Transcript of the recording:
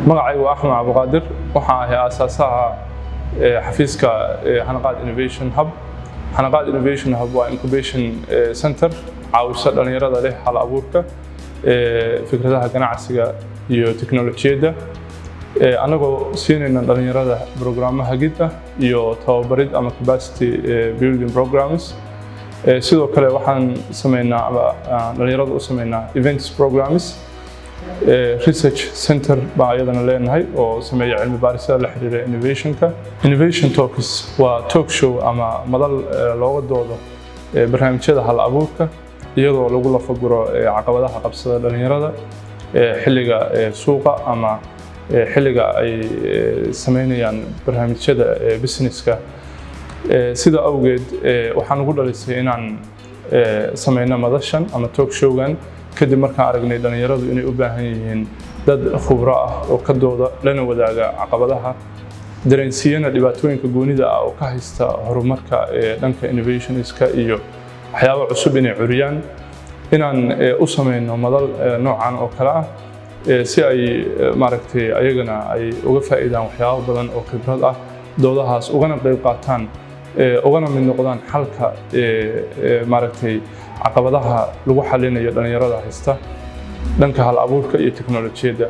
Magacaygu waa Axmed Cabdiqaadir. Waxaan ahay aasaasaha xafiiska Hanaqaad Innovation Hub. Hanaqaad Innovation Hub waa incubation center caawisa dhalinyarada leh hal abuurka, fikradaha ganacsiga iyo teknolojiyadda, anagoo siinayna dhalinyarada programmo hagid ah iyo tababarid ama capacity building programs. Sidoo kale waxaan sameynaa ama dhalinyarada u sameynaa events programs. Research center baa iyadana leenahay oo sameeya cilmi baarisyada la xiriira innovationka. Innovation Talks waa talk show ama madal looga doodo barnaamijyada hal abuurka, iyadoo lagu lafaguro caqabadaha qabsada dhalinyarada xilliga suuqa ama xilliga ay sameynayaan barnaamijyada businesska. Sida awgeed waxaan ugu dhalisay inaan sameyno madashan ama talk showgan kadib markaan aragnay dhalinyaradu inay u baahan yihiin dad khubro ah oo ka dooda, lana wadaaga caqabadaha, dareensiiyana dhibaatooyinka goonida ah oo ka haysta horumarka dhanka innovationska iyo waxyaabo cusub inay curiyaan, inaan u sameyno madal noocan oo kale ah si ay maaragtay ayagana ay uga faa'iidaan waxyaabo badan oo khibrad ah doodahaas, ugana qayb qaataan, ugana mid noqdaan xalka maaragtay caqabadaha lagu xalinayo dhalinyarada haysta dhanka hal abuurka iyo teknolojiyadda.